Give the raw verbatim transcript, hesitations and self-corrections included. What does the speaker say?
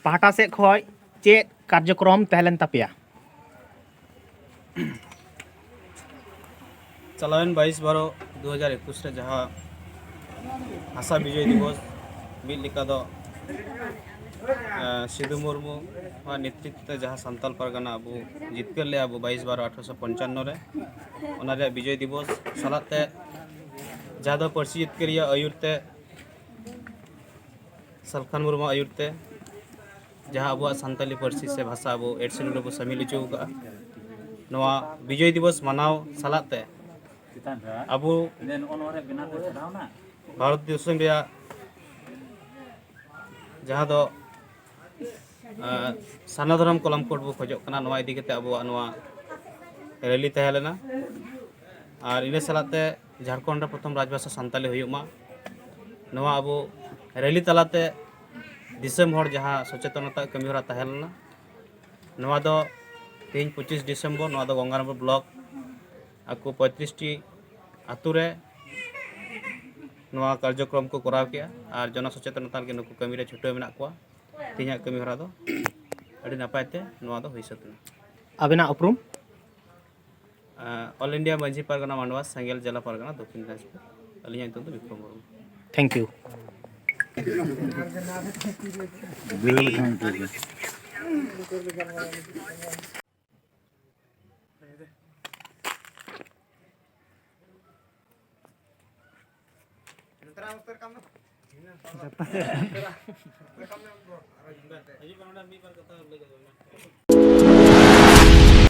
ᱯᱟᱦᱴᱟ ᱥᱮᱫ ᱠᱷᱚᱱ ᱪᱮᱫ ᱠᱟᱨᱡᱚᱠᱨᱚᱢ ᱛᱟᱦᱮᱸ ᱞᱮᱱ ᱛᱟᱯᱮᱭᱟ? ᱪᱟᱞᱟᱣᱮᱱ ᱵᱟᱭᱤᱥ ᱵᱟᱨᱚ ᱫᱩ ᱦᱟᱡᱟᱨ ᱮᱠᱩᱥ ᱨᱮ ᱡᱟᱦᱟᱸ ᱵᱷᱟᱥᱟ ᱵᱤᱡᱚᱭ ᱫᱤᱵᱚᱥ ᱢᱤᱫ ᱞᱮᱠᱟ ᱫᱚ, ᱮ, ᱥᱤᱫᱩ ᱢᱩᱨᱢᱩ ᱟᱜ ᱱᱮᱛᱨᱤᱛᱵ ᱛᱮ ᱡᱟᱦᱟᱸ ᱥᱟᱱᱛᱟᱞ ᱯᱟᱨᱜᱟᱱᱟ ᱟᱵᱚ ᱡᱤᱛᱠᱟᱹᱨ ᱞᱮᱫᱼᱟ ᱵᱚ ᱵᱟᱭᱤᱥ ᱵᱟᱨᱚ ᱟᱴᱷᱨᱚᱥᱚ ᱯᱚᱧᱪᱟᱱᱱᱚ ᱨᱮ, ᱚᱱᱟ ᱨᱮᱭᱟᱜ ᱵᱤᱡᱚᱭ ᱫᱤᱵᱚᱥ ᱥᱟᱞᱟᱜ ᱛᱮ ᱡᱟᱦᱟᱸ ᱫᱚ ᱯᱟᱹᱨᱥᱤ ᱡᱤᱛᱠᱟᱹᱨᱤᱭᱟᱹ ᱟᱹᱭᱩᱨ ᱛᱮ ᱥᱟᱞᱠᱷᱟᱱ ᱢᱩᱨᱢᱩ ᱟᱹᱭᱩᱨ ᱛᱮ ᱡᱟᱦᱟᱸ ᱟᱵᱚᱣᱟᱜ ᱥᱟᱱᱛᱟᱞᱤ ᱯᱟᱹᱨᱥᱤ ᱥᱮ ᱵᱷᱟᱥᱟ ᱟᱵᱚ ᱮᱭᱤᱴ ᱥᱤᱰᱩᱞ ᱨᱮᱵᱚ ᱥᱟᱹᱢᱤᱞ ᱦᱚᱪᱚ ᱟᱠᱟᱫᱼᱟ᱾ ᱱᱚᱣᱟ ᱵᱤᱡᱚᱭ ᱫᱤᱵᱚᱥ ᱢᱟᱱᱟᱣ ᱥᱟᱞᱟᱜ ᱛᱮ ᱟᱵᱚ ᱵᱷᱟᱨᱚᱛ ᱫᱤᱥᱚᱢ ᱨᱮᱭᱟᱜ ᱡᱟᱦᱟᱸ ᱫᱚ, ᱟᱸ, ᱥᱟᱨᱱᱟ ᱫᱷᱚᱨᱚᱢ ᱠᱚᱞᱚᱢ ᱠᱳᱰ ᱵᱚ ᱠᱷᱚᱡᱚᱜ ᱠᱟᱱᱟ, ᱱᱚᱣᱟ ᱤᱫᱤ ᱠᱟᱛᱮ ᱟᱵᱚᱣᱟᱜ ᱱᱚᱣᱟ ᱨᱮᱞᱤ ᱛᱟᱦᱮᱸ ᱞᱮᱱᱟ᱾ ᱟᱨ ᱤᱱᱟᱹ ᱥᱟᱞᱟᱜ ᱛᱮ ᱡᱷᱟᱲᱠᱷᱚᱸᱰ ᱨᱮ ᱯᱨᱚᱛᱷᱚᱢ ᱨᱟᱡᱽᱵᱷᱟᱥᱟ ᱥᱟᱱᱛᱟᱞᱤ ᱦᱩᱭᱩᱜ ᱢᱟ, ᱱᱚᱣᱟ ᱟᱵᱚ ᱨᱮᱞᱤ ᱛᱟᱞᱟᱛᱮ ᱫᱤᱥᱚᱢ ᱦᱚᱲ ᱡᱟᱦᱟᱸ ᱥᱚᱪᱮᱛᱚᱱᱚᱛᱟ ᱠᱟᱹᱢᱤᱦᱚᱨᱟ ᱛᱟᱦᱮᱸ ᱞᱮᱱᱟ, ᱱᱚᱣᱟ ᱫᱚ ᱛᱮᱦᱮᱧ ᱯᱚᱸᱪᱤᱥ ᱰᱤᱥᱮᱢᱵᱚᱨ, ᱱᱚᱣᱟ ᱫᱚ ᱜᱚᱝᱜᱟᱨᱟᱢᱯᱩᱨ ᱵᱞᱚᱠ ᱟᱠᱚ ᱯᱚᱸᱭᱛᱨᱤᱥ ᱴᱤ ᱟᱛᱳ ᱨᱮ ᱱᱚᱣᱟ ᱠᱟᱨᱡᱚᱠᱨᱚᱢ ᱠᱚ ᱠᱚᱨᱟᱣ ᱠᱮᱜᱼᱟ ᱟᱨ ᱡᱚᱱᱚ ᱥᱚᱪᱮᱛᱚᱱᱚᱛᱟ ᱞᱟᱹᱜᱤᱫ ᱱᱩᱠᱩ ᱠᱟᱹᱢᱤ ᱨᱮ ᱪᱷᱩᱴᱟᱹᱣ ᱢᱮᱱᱟᱜ ᱠᱚᱣᱟ᱾ ᱛᱮᱦᱮᱧᱟᱜ ᱠᱟᱹᱢᱤ ᱦᱚᱨᱟ ᱫᱚ ᱟᱹᱰᱤ ᱱᱟᱯᱟᱭ ᱛᱮ ᱱᱚᱣᱟ ᱫᱚ ᱦᱩᱭ ᱥᱟᱹᱛ ᱮᱱᱟ᱾ ᱟᱵᱮᱱᱟᱜ ᱩᱯᱨᱩᱢ? ᱟᱸ, ᱚᱞ ᱤᱱᱰᱤᱭᱟ ᱢᱟᱹᱡᱷᱤ ᱯᱟᱨᱜᱟᱱᱟ ᱢᱟᱱᱰᱣᱟ, ᱥᱮᱸᱜᱮᱞ ᱡᱮᱞᱟ ᱯᱟᱨᱜᱟᱱᱟ, ᱫᱚᱠᱠᱷᱤᱱ ᱫᱤᱱᱟᱡᱽᱯᱩᱨ᱾ ᱟᱹᱞᱤᱧᱟᱜ ᱧᱩᱛᱩᱢ ᱫᱚ ᱵᱤᱠᱨᱚᱢ ᱢᱩᱨᱢᱩ᱾ Thank you. ᱦᱤᱡᱩᱜ ᱠᱟᱱ ᱱᱚᱰᱮ ᱢᱤᱫ ᱵᱟᱨ ᱠᱟᱛᱷᱟ ᱞᱟᱹᱭ ᱠᱟᱛᱮ᱾